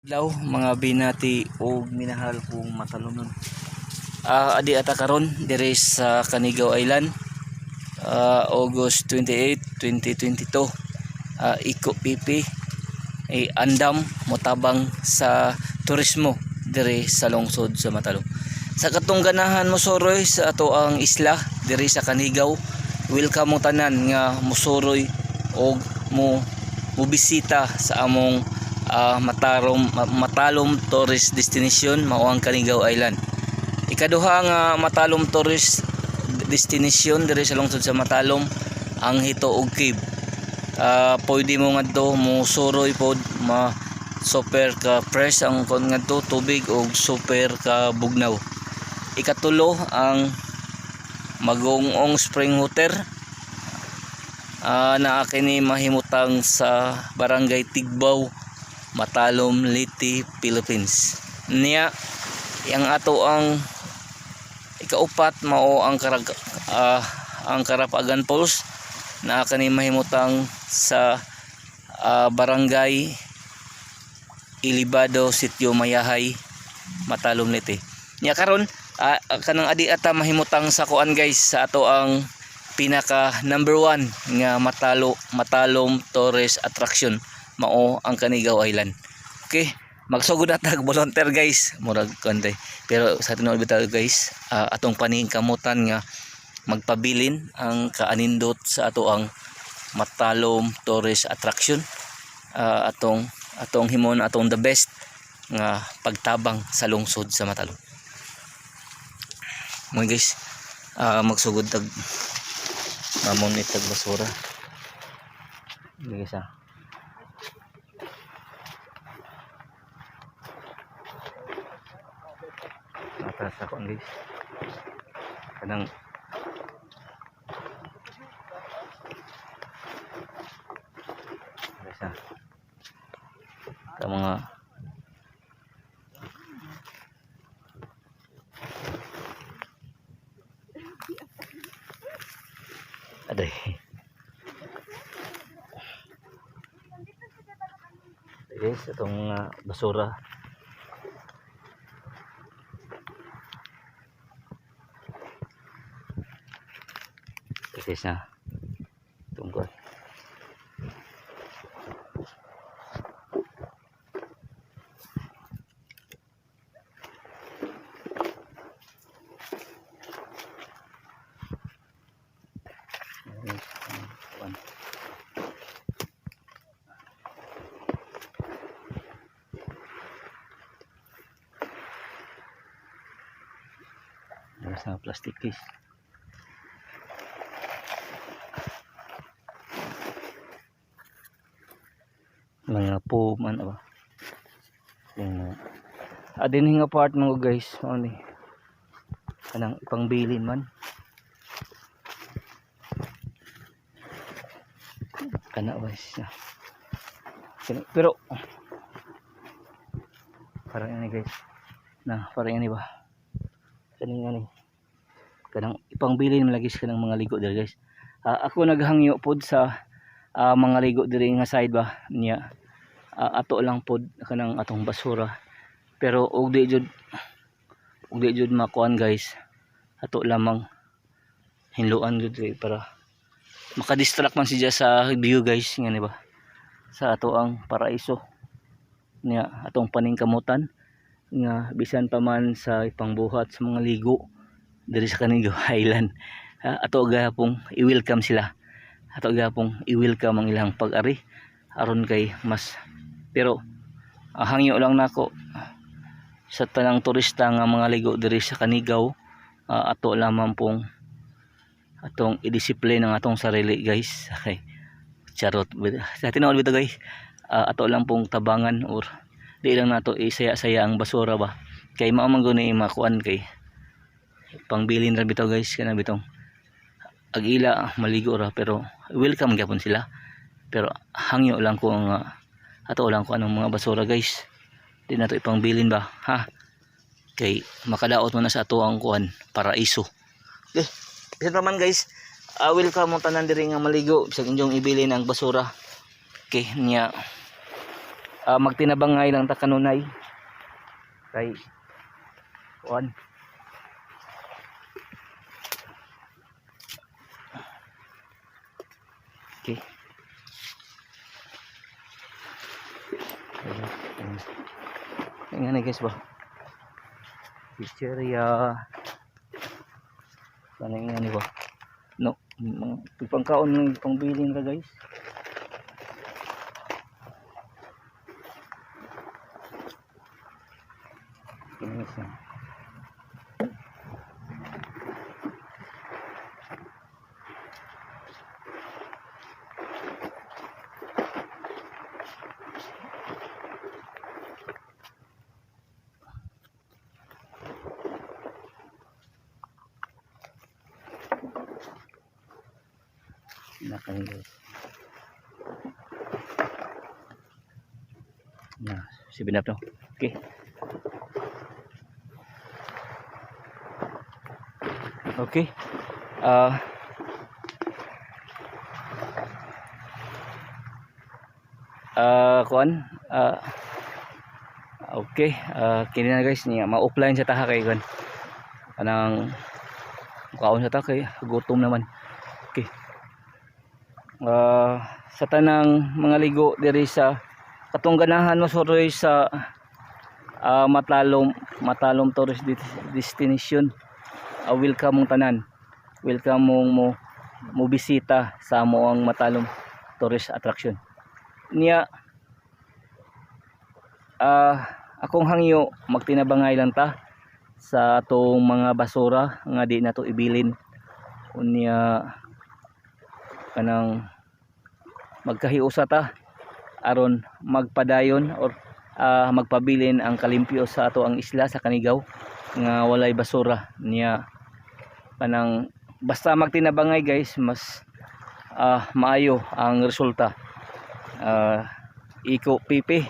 Adlaw, mga binati og minahal kong matalunon. Adi ata karon diri sa Canigao Island. August 28, 2022. Iko PP ay andam motabang sa turismo diri sa lungsod sa Matalom. Sa katong ganahan mosoroy sa ato ang isla diri sa Canigao, welcome mo tanan nga mosoroy og mo mobisita sa among Matalom tourist destination, mao ang Canigao Island. Ikaduha nga Matalom tourist destination diri sa lungsod sa Matalom, ang Hito og Cave. Pwede mo ngadto mo suroy pod, ma super ka fresh ang kon ngadto tubig og super ka bugnaw. Ikatulo, ang Magong-ong Spring Water, naa kini mahimutang sa Barangay Tigbao, Matalom, Leyte, Philippines. Niya ang ato ang ikaupat mao ang ang Karapagan Falls na kani mahimutang sa Barangay Ilibado, Sitio Mayahay, Matalom, Leyte. Nya karon, kanang adi ata mahimutang sa kuan, guys, sa ato ang pinaka number one nga Matalom tourist attraction, mao ang Canigao Island. Okay, magsugod na tag volunteer, guys, murag konti. Pero sa tinuod bitaw, guys, atong paningkamutan nga magpabilin ang kaanindot sa ato ang Matalom tourist attraction. Atong himon atong the best nga pagtabang sa lungsod sa Matalom. Mga guys, magsugod tag mamunit tag basura. Guys, ah. Atas ako, guys. Kanang guys, ah. Ka mga aday. Guys, itong mga basura. Guys na. Itong kuwan. Guys, ang kuwan. Guys, na plastic, guys. Mga foam ano ba? Yung mga din nga part mga guys, ano ni? Kanang ipangbilin man. Kana guys. Kana, pero parang ini, guys. Na parang ini ba? Kaning ani. Kanang ipangbilin man lagi sa kanang mga ligo diri, guys. Ako naghangyo pod sa mga ligo diri nga side ba niya. Ato lang pod kanang atong basura. Pero og di jud makuan, guys. Ato lamang hinluan jud diri para makadistract man siya sa view, guys, nga ni ba sa ato ang paraiso niya, atong paningkamutan nga bisan pa man sa ipangbuhat sa mga ligo diri sa Canigao Island, ato gahapong i-welcome sila, ato gahapong i-welcome ang ilang pag-ari aron kay mas pero hangyo lang nako sa tanang turista nga mga ligo diri sa Canigao, ato lamang pong atong i-discipline ang atong sarili, guys. Okay, charot. Sa tinuod bitaw, guys, ato lang pong tabangan or di lang nato isaya-saya ang basura ba kay mao man guni makuan kay pangbilin ra bitaw, guys, kana bitong agila maligo ra, pero welcome gyapon sila. Pero hangyo lang ko nga ato lang ko anong mga basura, guys, di nato ipangbilin ba, ha, kay makadaot man na sa ato ang kuan paraiso. Okay, bisan pa man, guys, welcome mo tanan diri nga maligo bisag inyong ibilin ang basura. Okay niya. Magtinabangay lang ta kanunay kay kuan. Okay. Ayan. Ayan na, guys, ba. Pizzeria. Ano nga ni ba? No, mga pangkaon ng pangbilin ka, guys. Kinis na. Nakain, guys. Na, si binap no. Okay. Okay. Kuan, okay, kini na, guys, niya ma-offline sa taha kay kuan. Kanang kaon sa ta kay gutom naman. Okay. Sa tanang mga ligo diri sa katong ganahan mosuroy sa Matalom Tourist Destination, welcome mong tanan. Welcome mong mo bisita sa amo ang Matalom Tourist Attraction. Niya akong hangyo, magtinabangay lang ta sa atong mga basura nga di nato ibilin. Unya kanang magkahiusa ta aron magpadayon or magpabilin ang kalimpyo sa ato ang isla sa Canigao nga walay basura. Niya kanang basta magtinabangay, guys, mas maayo ang resulta. Iko pipi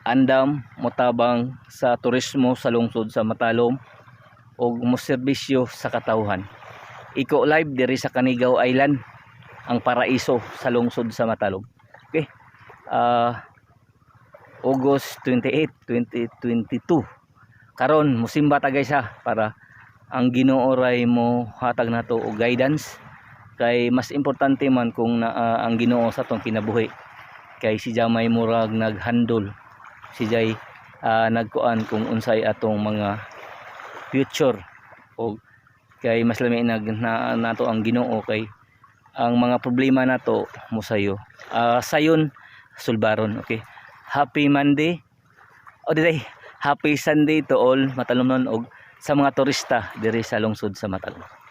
andam motabang sa turismo sa lungsod sa Matalom og moserbisyo sa katawhan. Iko Live diri sa Canigao Island, ang paraiso sa lungsod sa Matalom. Okay. August 28, 2022. Karon musimba ta, guys, ha, para ang Ginoo ray mo hatag nato og guidance kay mas importante man kung naa ang Ginoo sa atong kinabuhi kay si may murag naghandol si Jay, nagkuan kung unsay atong mga future o kay mas lami nag na, nato ang Ginoo kay ang mga problema nato mosayo, sayon sulbaron. Okay, happy Monday o diay, happy Sunday to all Matalomnon og sa mga turista diri sa lungsod sa Matalom.